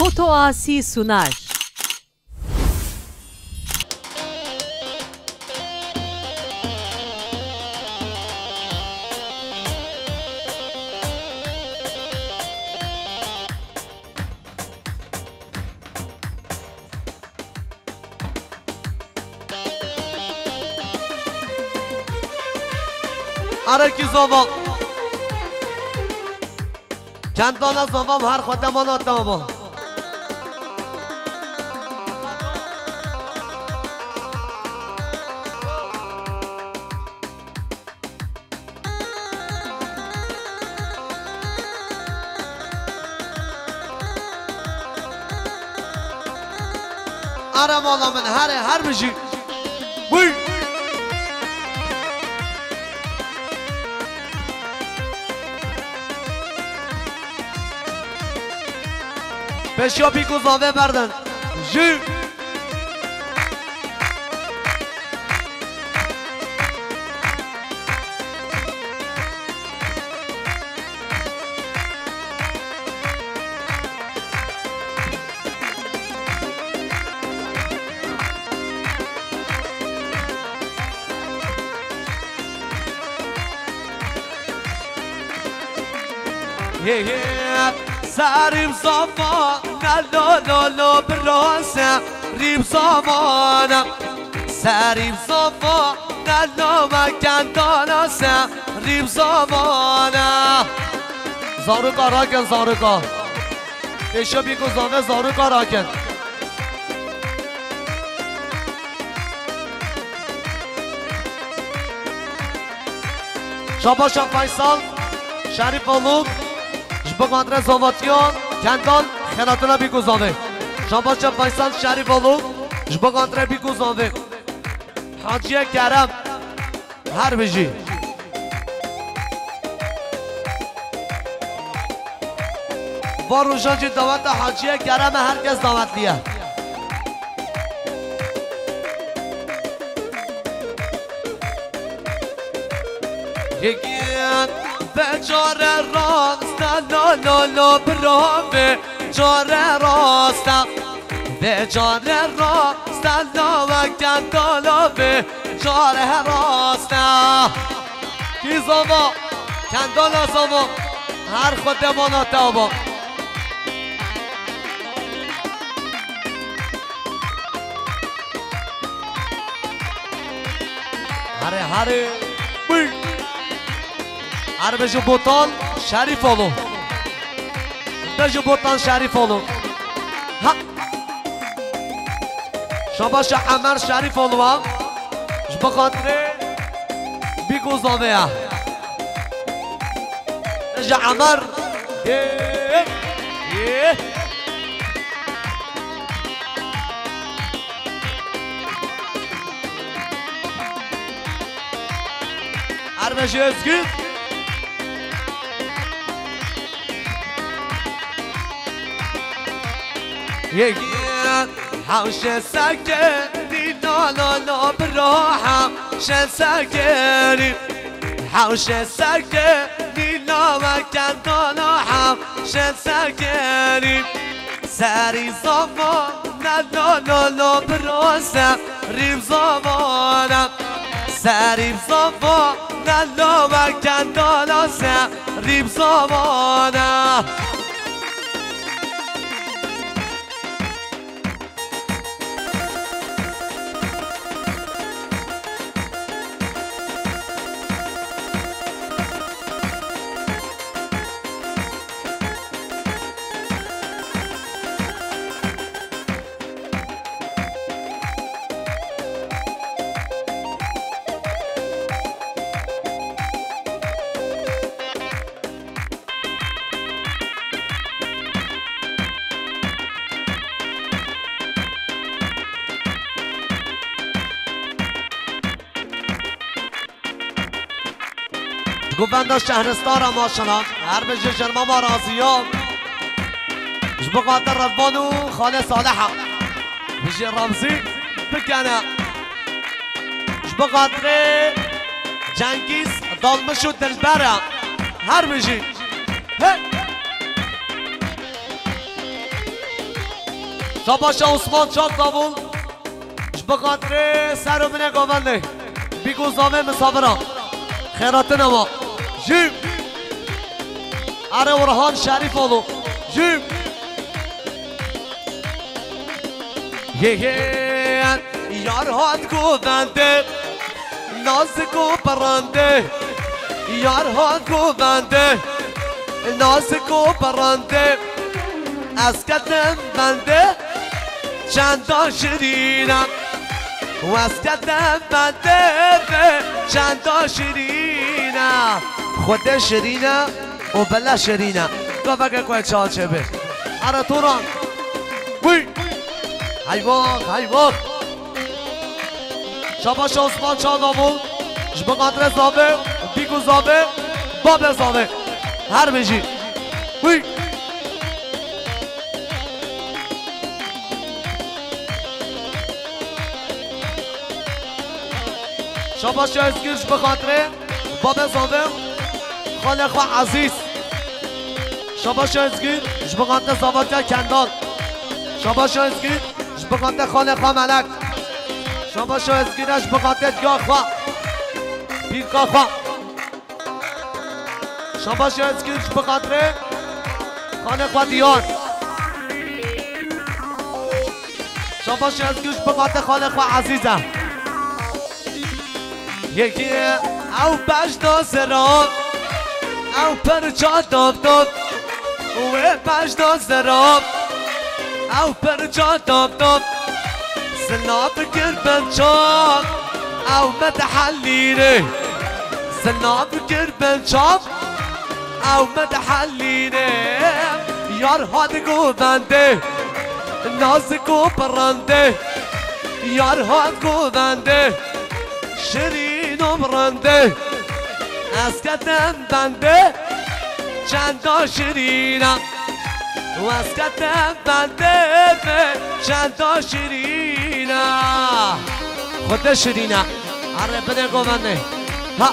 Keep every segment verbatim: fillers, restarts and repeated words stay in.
Foto Asi sunar. Arekî zava. Kendana zava her xwe demana te ava. Are mala min, here, her bijî. Bûy. Pêşiya bîk û zavê berdin. Jû. Hê hê, serî bi zava, ne lo lo lo bira, serî bi zava ne. Serî bi zava, ne lo me kendana, serî bi zava ne. Zaroka rakin, zaroka. Pêşiya bîk û zavê zaroka rakin. Şabaşa Faysal Şerîfoğlu ji bo qandre zavatiya Kendal xelatuna bîk û zavê. Şabaşa Faysal Şerîfoğlu ji bo qandre bîk û zavê. Haciye Kerem. Her bijî. Va rojan jî daweta Haciye Kerem e, her kes dawetli ye. Yekî be care rast e, lo lo lo bira, be care rast e. Vê care rast e, lawek kendala vê care rast e. Kî zava, kendala zava, her xwe demana te ava. Here, here. Bûy. Her bijî Botan Şerîfoğlu. Bijî Botan Şerîfoğlu. Ha. Şabaşa Emer Şerîfoğlu va. Ji bo xatirê bîk û zavê ya. Bijî Emer. Yê. Yê. Her bijî Özgür. Yekî hewşe sekenî, la la la bira, hewşe sekenî. Hewşe sekenî, lawek kendala, hewşe sekenî. Serî zava ne, lo lo lo bira, serî bi zava ne. Serî bi zava ne, lawek kendala, serî bi zava ne. Ji govenda şehristara maşala, her bijî jin mama raziya. Ji bo xatir Redvan û Xalê Saliha. Bijî Remzî bikene. Ji bo xatirê Cengîz Dalmiş û Dilbera. Her bijî. Hey! Şabaşa Osman Çak Davul. Ji bi xatirê ser û binê govendê. Bîk û zavê misafira. Xêratina ma. Jî. Erê Orhan Şerîfoğlu. Jî. Yê yê, yar hat govendê, nazik û pirandê. Yar hat govendê, nazik û pirandê. Ez ketim bendê, çenda şirîn e. Ez ketim bendê, çenda şirîn e. Xwedê şirîn e û bela şirîn e. Gaveke ku çaçe be. Ara Turan. Wî. Hayvan, hayvan. Şabaş Osman Çağdavul. Ji bi xatirê zavê, bîk û zavê, babê zavê. Her bijî. Wî. Şabaş Özgür ji bi xatirê babê zavê, xalê xwe Ezîz. Şabaş Özgür ji bi xatirê zavatiya Kendal. Şabaş Özgür ji bi xatirê xalê xwe Melek. Şabaş Özgür ji bi xatirê diya xwe. Pîrka xwe. Şabaş Özgür ji bi xatirê xalê xwe Diyar. Şabaş Özgür ji bi xatirê xalê xwe Ezîz e. Yekî ew pejda zira, ew pirça dav dav. Wê pejda zira, ew pirça dav dav. Zina bikir bin çav, ew me dihelîne. Zina bikir bin çav, ew me dihelîne. Yar hat govendê, nazik û pirandê. Yar hat govendê, şirîn û mirandê. Ez ketim bendê, çenda şirîn e. Ez ketim bendê, çenda şirîn e. Xwedê şirîn e. Erê binê govendê. Ha.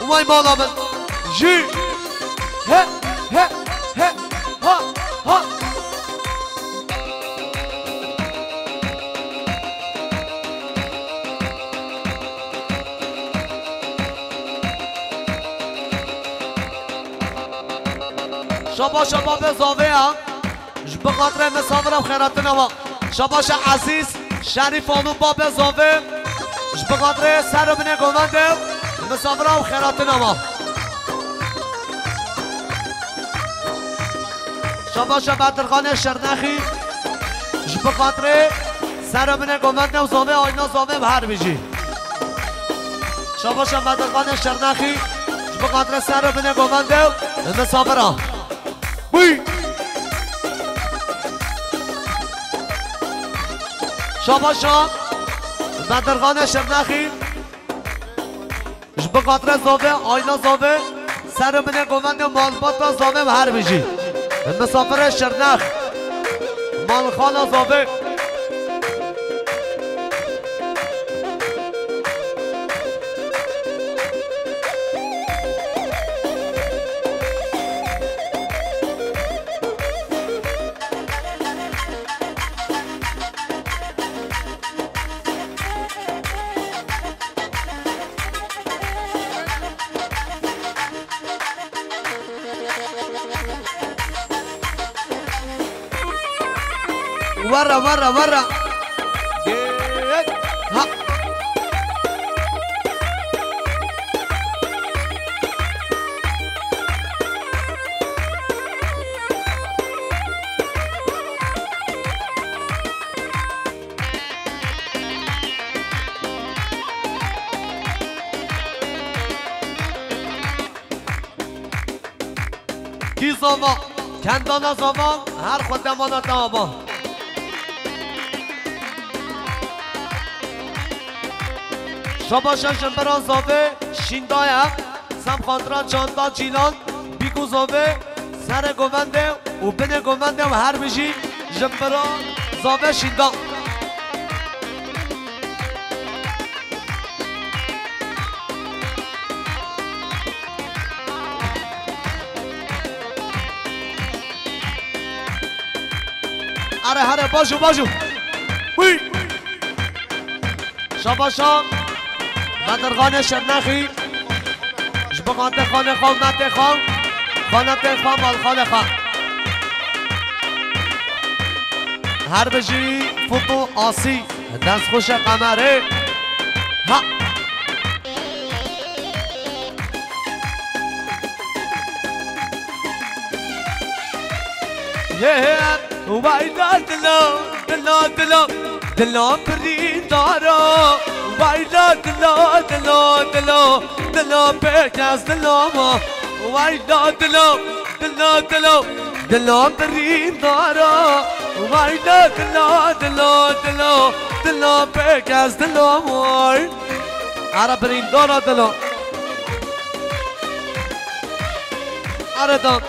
Vay mala min. Jî. He, he, he. Ha, ha. Şabaş şababê zavê ya. Ji bi xatirê misafira û xêratina wa. Şabaşa Ezîz, Şerîf Hanû babê zavê. Ji bi xatirê ser û binê govendê û misafira û xêratina wa. Şabaşa Bedirxanê Şirnexî. Ji bi xatirê ser û binê govendê û zavê ayna zavê bi her bijî. Şabaşa Bedirxanê Şirnexî. Ji bi xatirê ser û binê govendê û misafira. Bûy! Şabaşa Bedirxanê Şirnexî. Ji bi xatirê zavê, ayna zavê, ser û binê govendê malbata zavê bi her bijî. Misafirê Şirnex. Malxana zavê. Werre, werre, werre. Ha. Kî zava, kendana zava, her xwe demana te ava. Şabaşa jimbira zavê şînda ye. Sem xatira çanda cîlan, bîk û zavê, serê govendê û binê govendê û her bijî jimbira zavê şînda. Are, are, bajo, bajo. Uy. Şabaşa. Bedirxanê Şirnexî. Ji bo xanetê xanê xwe û metê xwe. Xanetê xwe, malxanê xwe. Her bijî Fût û Asî. Dest xweş e Qemerê. Ha. Hey, hey, wayla dilo, dilo, dilo, dilo birîndaro. Wayla dilo, dilo, dilo, dilo pêk ez dilo ma. Wayla dilo, dilo, dilo, dilo birîndaro. Wayla dilo, dilo, dilo, dilo pêk ez dilo ma. Ara birîndara dilo. Ara dan.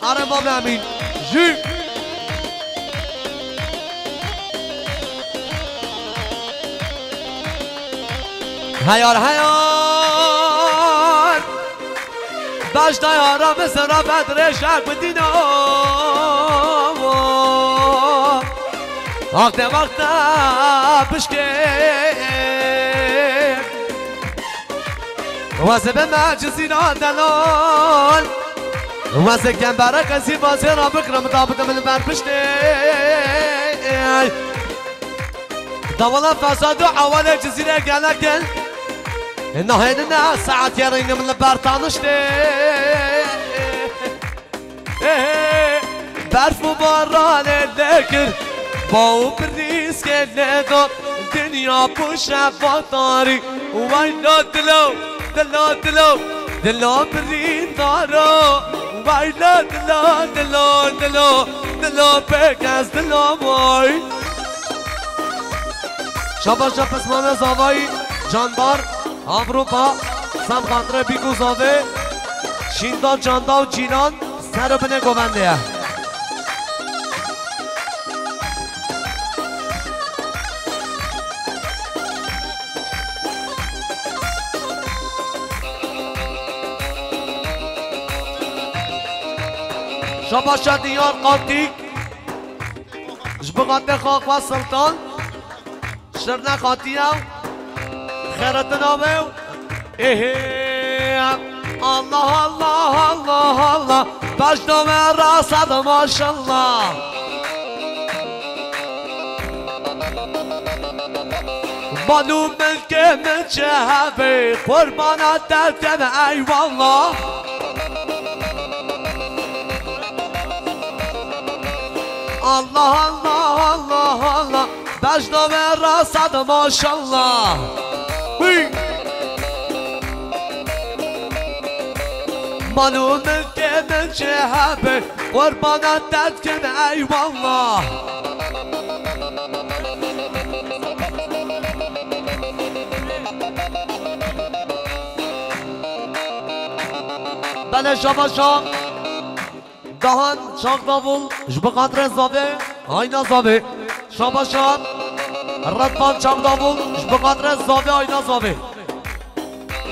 Ara Mame Emîn. Jû. Heyar, heyar. Baş dayara bi sera bedrê şak bi dîna. Wexte, wexte pişkê. Wazê be me cizîra delal. Wazê kembere kesî vazê ra bikrim da bidim li ber piştê. Dawala fesad û ewalê Cizîrê gelek in. Nahênine saet yerînim li ber taniştê. Berf û baranê lê kir, ba û birîskê lê da, dinya pûşe vatarî. Wayla dilo, dilo, dilo, dilo birîndaro. Wayla dilo, dilo, dilo, dilo pêk ez dilo moy. Şabaşa pismane zavayî, Canbar, Avrupa, Semxatre, Bîk û Zavê, Şînda, Canda û Cîlan, ser û binê govendê ye. Şabaşa Diyar Qatî, ji bo xatirê xwe Sultan. Şirne xatiye, xêretina me. Êhê, Allah, Allah, Allah, Allah. Baş dome rasa da maşallah. Mal û milkê min çi hebe, qurbana te dikim eyvallah. Allah, Allah, Allah, Allah. Bejna me rasa de maşallah. Hî. Mal û milkê min çi hebe, qurbana te dikim eyvallah. Belê şabaşa. Dahan Çak Davul, ji bo xatirê zavê, ayna zavê. Şabaşan, Redban Çak Davul, ji bo xatirê zavê, ayna zavê.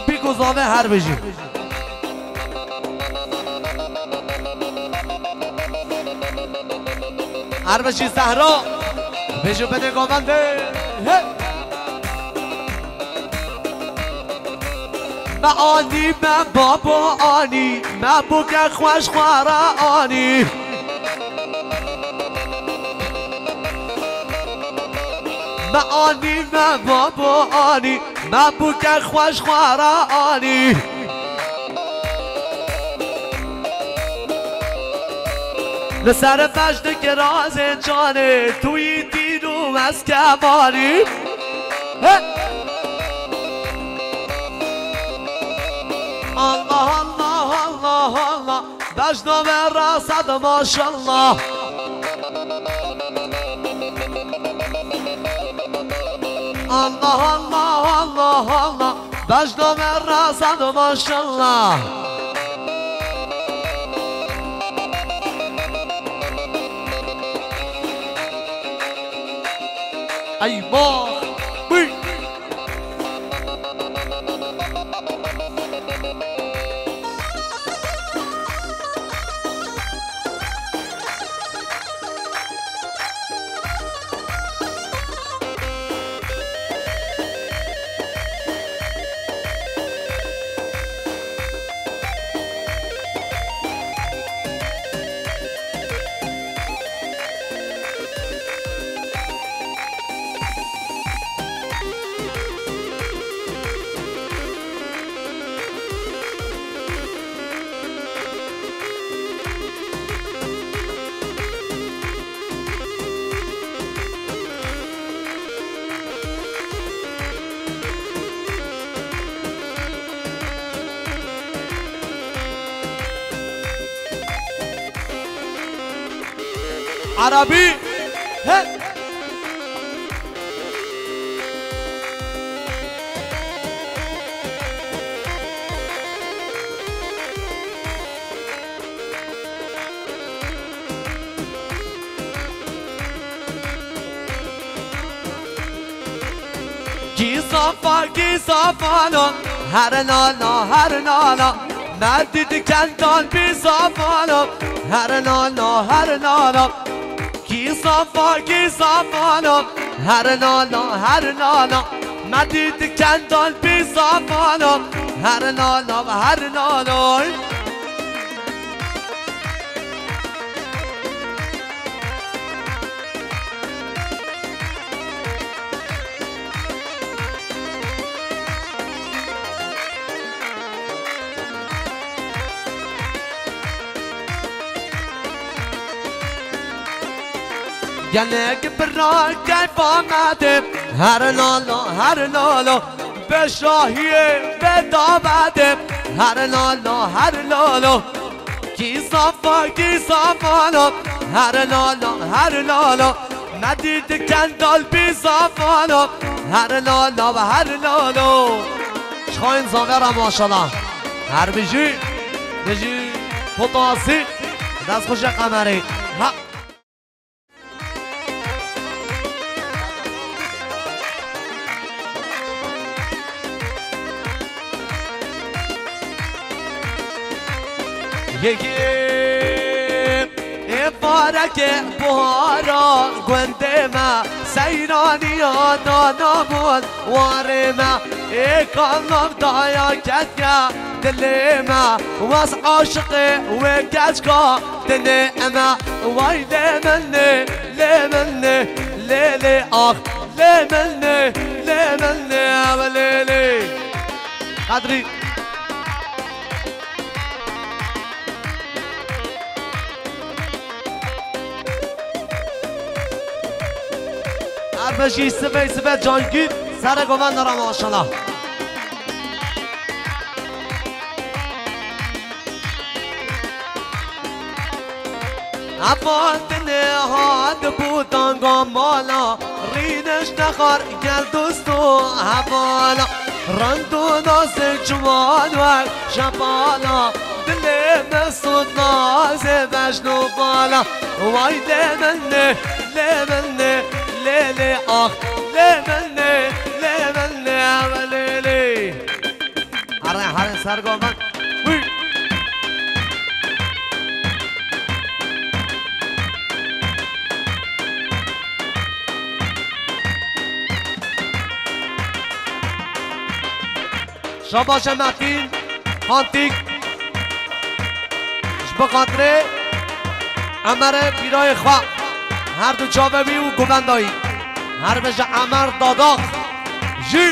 Bîk û zavê her bijî. Her bijî Zehra, bêjî binê govendê. Hey! Me anî, me babo anî, me bûke xweş xwe re anî. Me anî, me babo anî, me bûke xweş xwe re anî. Li ser beş dikirazê canê, tu yî tîr û ez kemanî. He! Allah, Allah, bejna ve rasad maşallah. Allah, Allah, Allah, Allah, bejna ve rasad maşallah. Ey, bak. Buyur. Arabî, he! Gîzafan, gîzafano, her nana, her nana. Me dî di kendan bîzafano, her nana, her nana. Gîzafan, gîzafano, her nana, her nana. Me dî di kendan bîzafano, her nana, her nana. Gelek bira keyfa me de, her lala, her lala. Be şahiyê, be davete, her lala, her lala. Kî zafa, kî zafana, her lala, her lala. Me dî di kendal bî zafana, her lala ve her lala. Çayın zavera maşallah. Her bijî, bijî, potasî, dest xweş e Qemerê. Ha. Yekê ê pareke buhara gundê me, seyraniya nana bûn warê me, ê kalam daya ketiya dilê me, wez aşiqê wê keçka dinê eme. Way lê min nê, lê min nê, lê lê ax, lê min nê, lê min nê, ewe lê lê. Qedrî. Her bijî sibê sibê caygî, serê govend ra maşallah. Evan dinê hat bû danga mala, rîniş nexar gel dosto hevala. Rend û nazik ciwan wek şebala, dilê me sot nazê bejn û bala. Way lê min nê, lê min nê, lê lê ax, lê min nê, lê min nê, ewe lê lê. Here, here, sergo min. Hûy. Şabaş e Meftîn, Xantîk. Ji bi xatirê Emerê pîrayê xwe. Her du çavê wî û govendayî. Her bije Emer Dadak. Jî.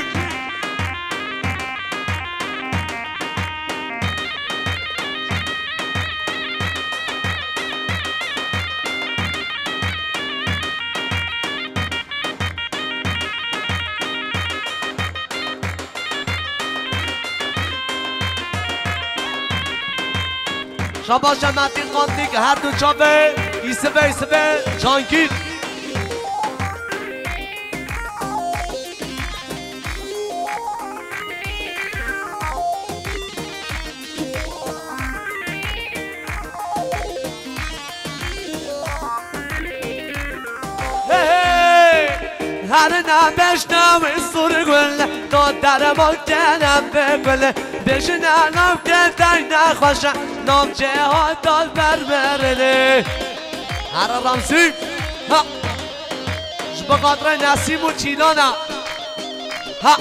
Şabaş e Metîn Qantik, her du çavê, Îsive, Îsive, Cangîr. Hey, hey! Herina beşna wê sûr gul, to derman kene bê gul. Bêjine nav ke tay nexweşe, nav cêhat dal berberine. Here Ramsî. Ha. Ji bo xatirê Nesîm û Çîlana. Ha.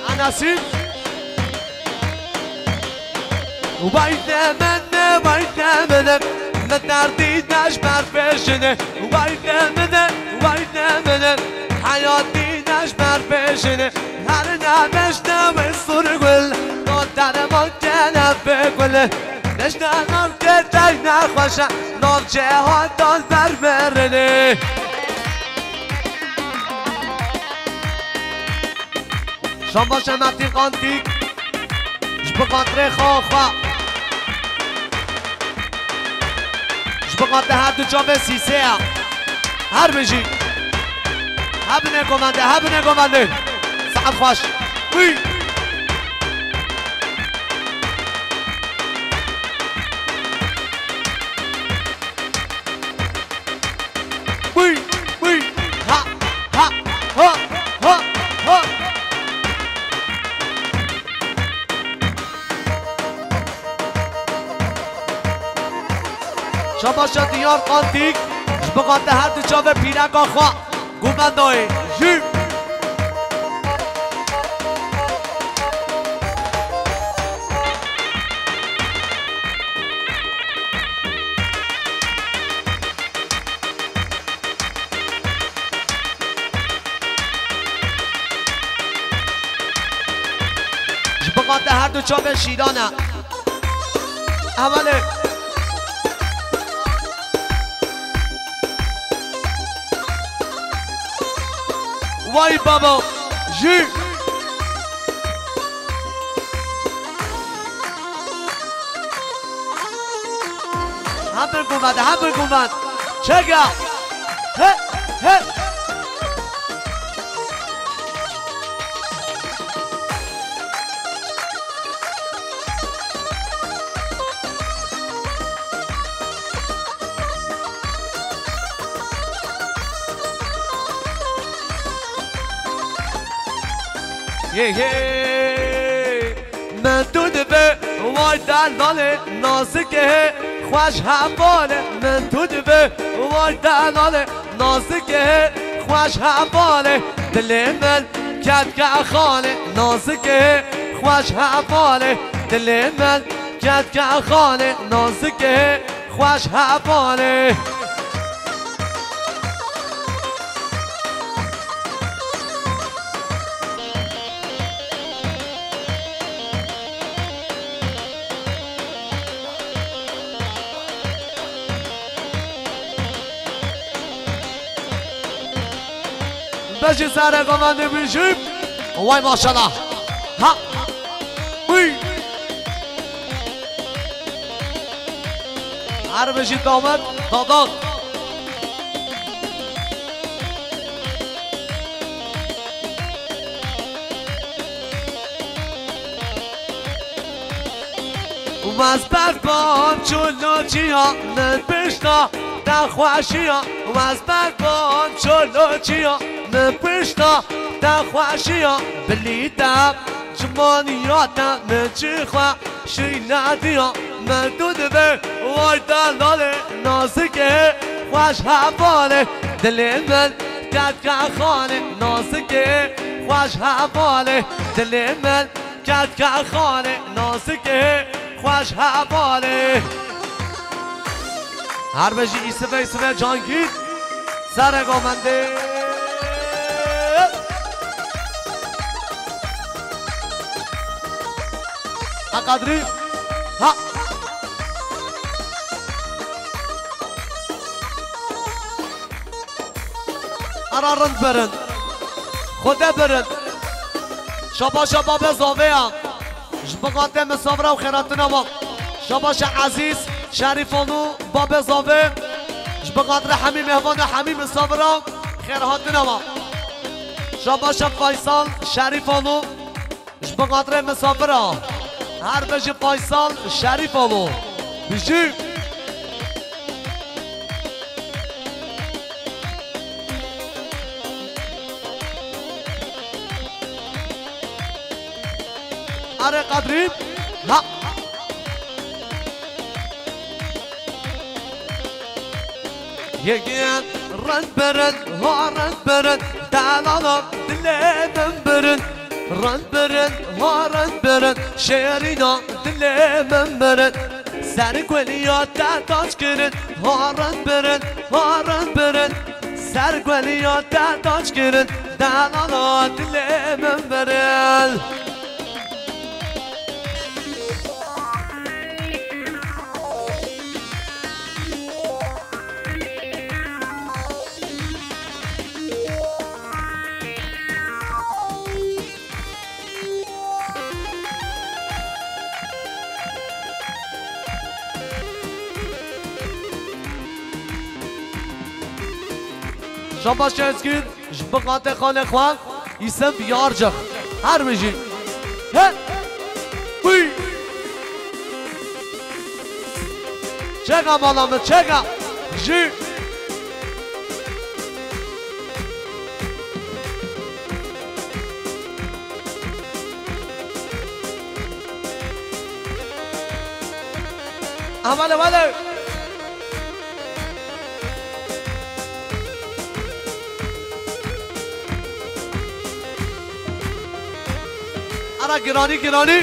Anasî. Vay demene, vay demene, min derdî de ji ber pêşine. Vay demene, vay demene, heyatî de ji ber pêşine. Herina beşna wê sûr gul, to derman kene bê gul. Beşna nav ke tay nexweşe, nav cêhat dal berberine. Şabaş e Metîn Qantik. Ji bo xatirê xwe xwe. Ji bo xatirê her du çavê Sîseya. Her bijî. Hebine komende, hebine komende. Saet xweş. Uy. Bıy, bıy, ha, ha, ha, ha, ha. Şabaşa Diyar Qantik, ji bo xatirê her du çavê pîreka xwe, Gumendayê, jî. Ji bo xatirê her du çavê şîran e. Hevalê. Vay baba. Jî. Hebir gumet, hebir gumet. Çeka. He, he. Yê, yê. Min tu dibe, vay delalê, nazikê, xweş hevalê. Min tu dibe, vay delalê, nazikê, xweş hevalê. Dilê min ketke xalê, nazikê, xweş hevalê. Dilê min ketke xalê, nazikê, xweş hevalê. Beşê sare govendê bijî. Vay maşallah. Ha. Uy. Her bijî damet, dadat. Wez ber bam çolo çiya, min pişta te xweşiya. Wez ber bam çolo çiya, min pişta te xweşiya. Bilî te cimaniya te min çi xwe şînediya. Min tu dibe, vay delalê, nazikê, xweş hevalê. Dilê min ketke xalê, nazikê, xweş hevalê. Dilê min ketke xalê, nazikê, xweş hevalê. Her bijî Îsive, Îsive Cangîr. Serego mendê. Ha Qadrî. Ha. Ara rind birin. Xwede birin. Şaba şaba be zaveya. Ji bo xatirê misafira û xêratina wan. Şabaşa Ezîz Şerîfoğlu, babê zavê, ji bo xatirê hemî mêvan û hemî misafira xêrhatina ma. Şabaşa Faysal Şerîfoğlu, ji bo xatirê misafira. Her bijî Faysal Şerîfoğlu. Bijî. Erê Qedrî. Ha. Yegin rind birin, ha rind birin, delala dilê min birin. Rind birin, ha rind birin, şêrîna dilê min birin. Ser gulî ya te taç kirin, ha rind birin, ha rind birin. Ser gulî ya te taç kirin, delala dilê min birin. Şabaş Ezgîn, ji bo xatirê xalê xwe, îsim Yarcix. Her bijî. He! Uy! Çeka mala min, çeka! Jî! Amale wale! Ara giranî, giranî.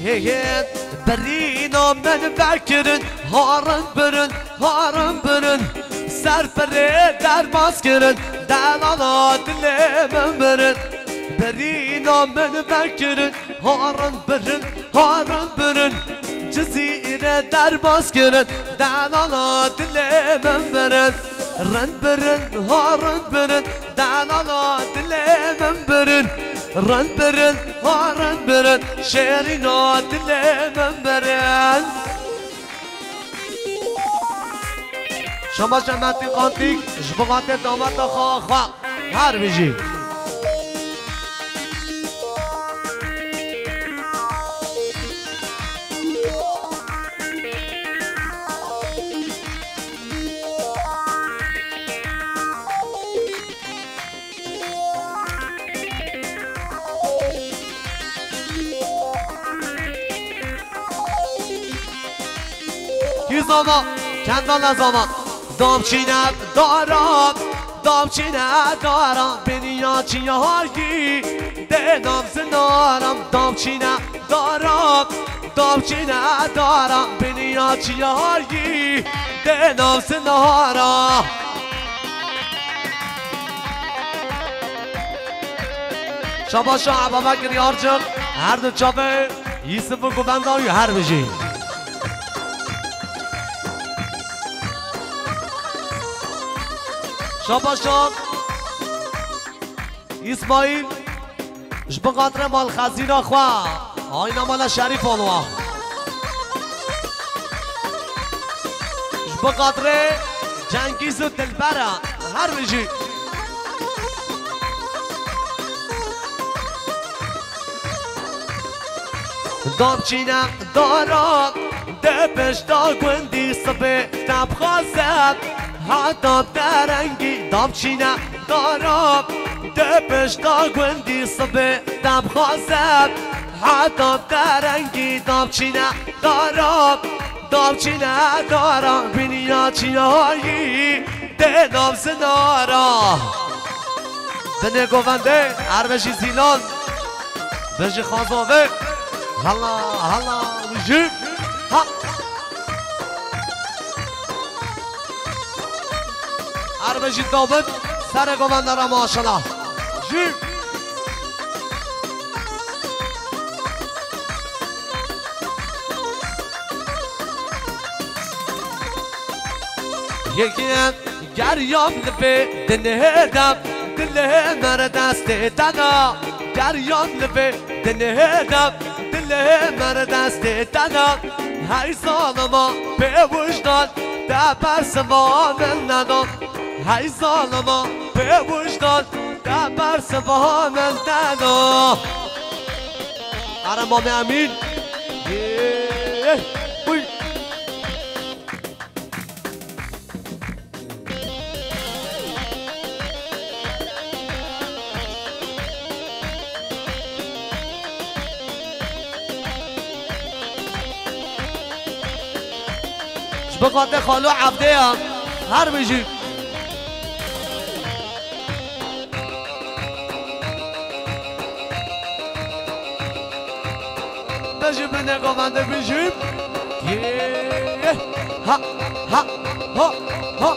Hê hê, birîna min vekirin, harin birin, harin birin, ser pirê derbas kirin, delala dilê min birin. Birîna min vekirin, harin birin, harin birin, Cizîrê derbas kirin, delala dilê min birin. Rind birin, harin birin, delala dilê min birin. Rind birin, ha rind birin, şêrîna dilê min birin. Şabaş Metin Qantik, ji bo xatirê damata xwe, xwe. Her bijî. Kî zana, kendana zana. Dam çîne dara, dam çîne dara, biniya çiyayî, dê nam zinaram. Dam çîne dara, dam çîne dara, biniya çiyayî, dê nam zinara. Şabaşa Ebabekir Yarcik, her du çavê Yusuf û Govenda wî her bijî. Şabaşa Îsmaîl, ji bo xatirê mal xezîna xwe, ayna mala Şerîf olwa. Ji bo xatirê Cengîz û Dilbera, her bijî. Dam çîne dara, dê pişta gundî sibê te bixwaze, heta derengî. Dam çîne dara, dê pişta gundî sibê te bixwaze, heta derengî. Dam çîne dara, dam çîne dara, biniya çiyayî, dê nam zinara. Binê govendê, her bijî Zîlan. Bijî xaza vê. Hala, hala, bijî. Ha. Her bijî Dawid, serê govenda re maşallah. Jî. Yê yê, ger yam li vê dinê de, dilê me re destê te da. Ger yam li vê dinê de, dilê me re destê te da. Hey zalima pê wijdan, te bersiva min neda. Hey zalima pê wijdan, te bersiva min neda. Ara Mamê Emîn. Yê, uy. Ji bo xatir xalo Evdê ya. Her bijî. Bijî binê govende bijî. Yê. Ha, ha, ha, ha.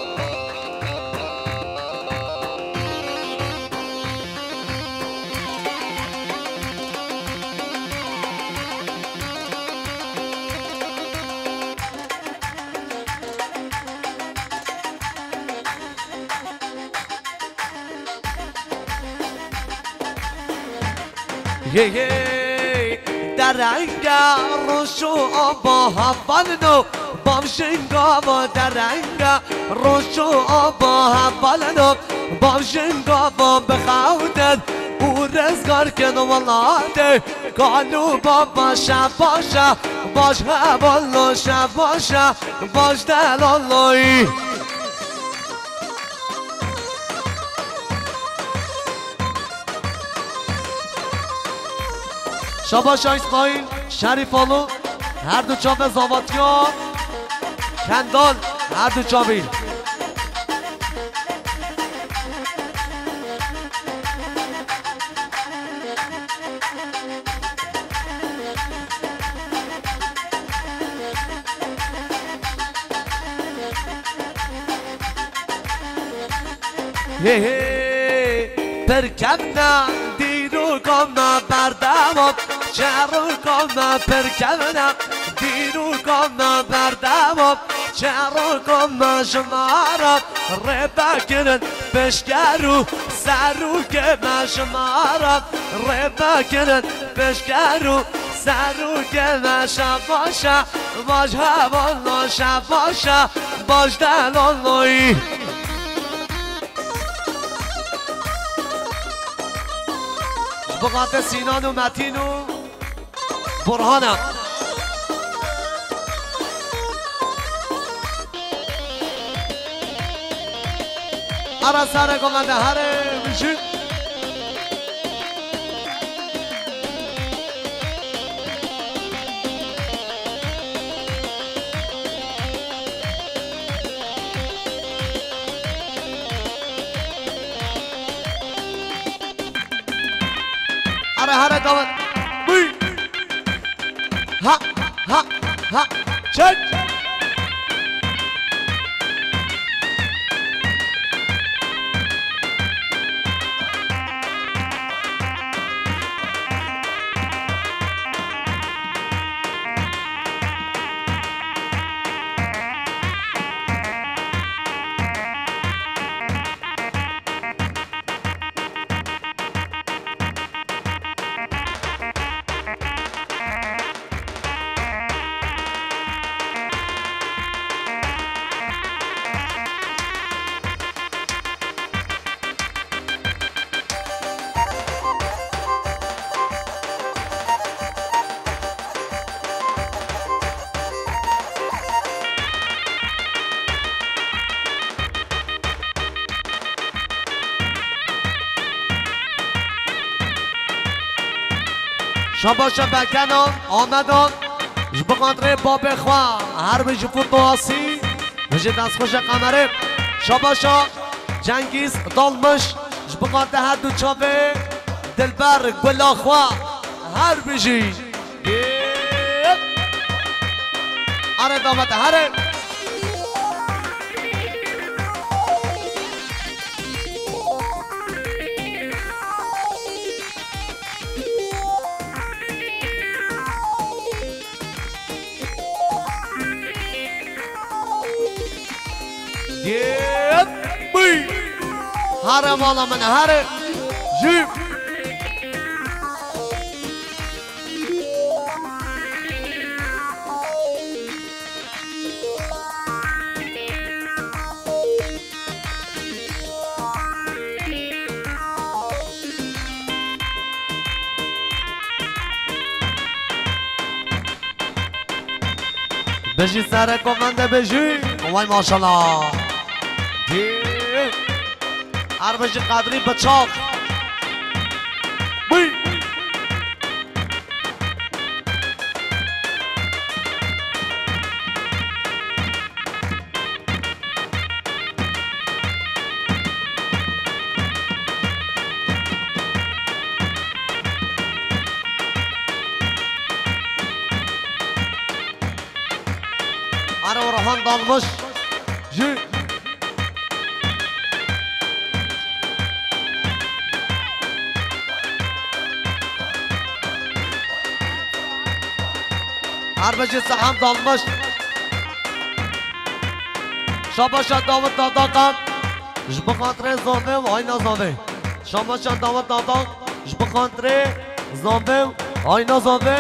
Hey, hey, derenge roş û ava hevalino, bavşinga va derenge roş û ava hevalino, bavşinga va bixewtin û rizgar kin welatê. Kal û bava şebaşa, baş hevalno şebaşa, baş delaloyî. Şabaşa Îsmaîl, Şerîf Alo, her du çavê zavatiya Kendal, her du çavî. Hê hê, pirkevna dîroka me berdewam, çeroka me pirkevna dîroka me berdewam, çeroka me ji me re rê vekirin pişker û serokê me ji me re rê vekirin pişker û serokê me şebaşa, baş hevalno şebaşa, baş delaloyî. Ji bo xatir Sînan û Metîn û Burhan e. Ara sare govende here bijî. Ara here davet. Bûy. Ha, ha, ha. Çek. Şabaşa Bekenan, Amedan, ji bo xatirê babê xwe, her bijî Fûto Asî, bijî destxweşe Qemerê. Şabaşa Cengîz Dalmiş, ji bo xatirê her du çavê Dilber Gula xwe, her bijî. Are davet, here. Here mala min, here. Jû. Bijî sereko mende bijî. Vay maşallah. Her bijî Qedrî Biçak. Bî. Aro Orhan dalmış. Jü. Arbeci Seham dalmış. Şabaşa Davut Dadakan. Ji bi xatirê zave û ayna zave. Şabaşa Davut Dadakan. Ji bi xatirê zave û ayna zave.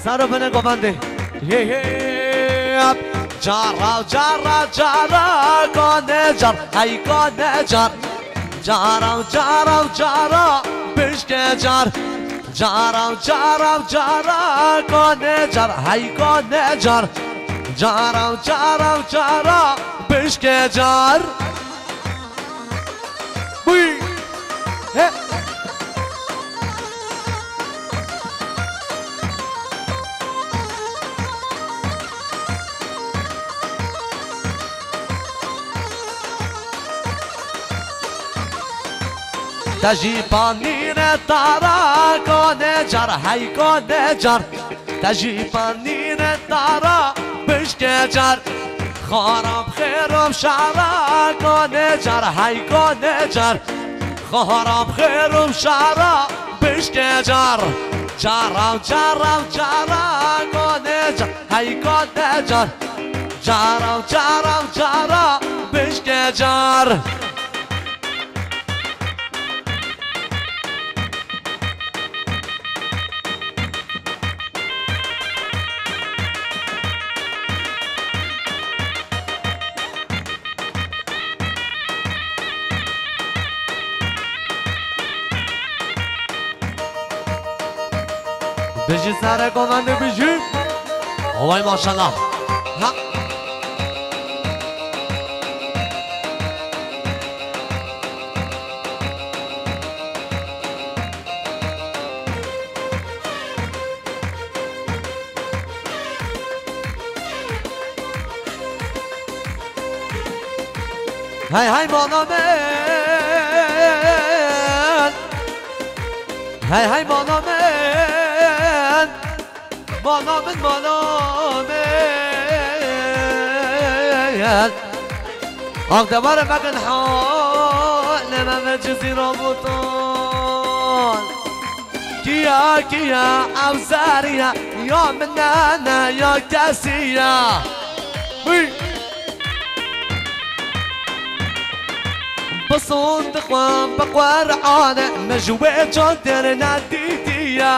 Ser û binê govendê. Hê hê. Cara, cara, cara, kane car, hey kane car. Cara, cara, cara, pişke car. Cara, cara, cara, kane car, hey kane car. Cara, cara, cara, pişke car. Bûy. He. Te jî panîre tara, kane car, hey kane car. Te jî panîre tara, pişke car. Xarab xêrim şara, kane car, hey kane car. Xarab xêrim şara, pişke car. Cara, cara, cara, kane car, hey kane car. Cara, cara, cara, pişke car. Bijî sere govendê bijî. Ovay maşallah. Ha. Hey hey mala min. Hey hey mala min. Mala min, mala min. Av deware mekin hale me ve cizîra botan. Kiya, kiya, ev zeriya, ya min ne, ne, ya kesî ya. Hûy. Bi sond dixwem, bi Qur'ane, min ji wê can têr nedîtiye.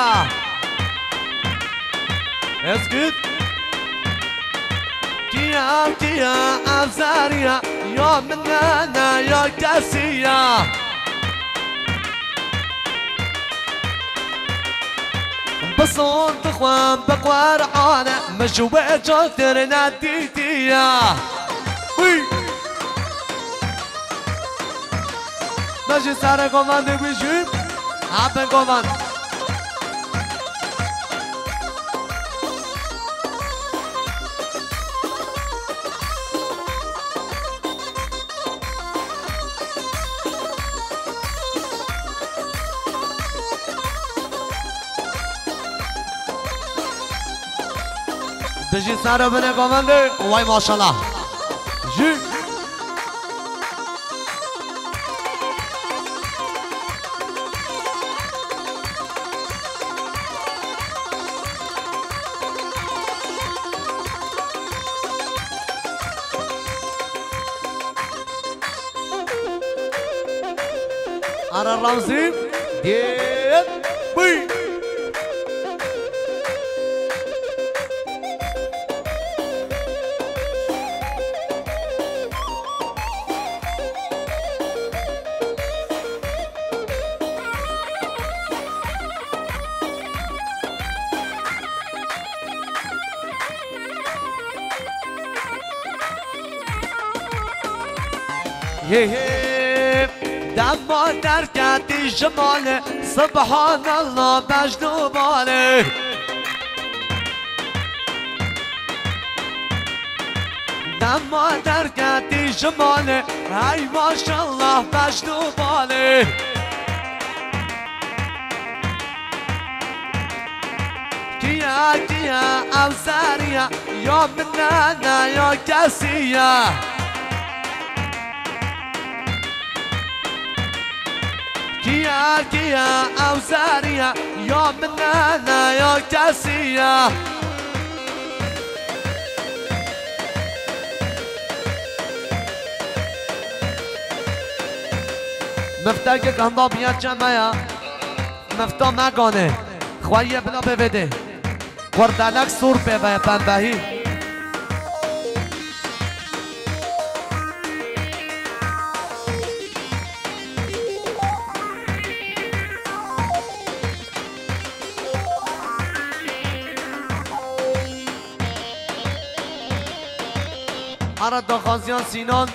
Eskit. Kiya, kiya, ev zeriya, ya min ne, ne, ya kesî ya. Bi sond dixwem, bi Qur'ane, min ji wê can têr nedîtiye. Hûy! Me ji serê govendê bijî, ha bin govend. Bijî sere binê govendê. Way maşallah. Jî. Ara Ramzî, dê, bî. Hê hê, dema derketî ji malê, subhanallah, bejn û balê. Dema derketî ji malê, hey maşallah, bejn û balê. Kiye, kiye ew zerî ye, ya min e, ne ya kesî ye. Kiye, kiye ew zerî ye, ya min e, ne ya kesî ye. Miftekek henda biya çe me ya. Mifta me ganê. Xweriye bila bê vê dê. Kurdelek sor pê ve pembehî. Ara daxwaziyan Sînan.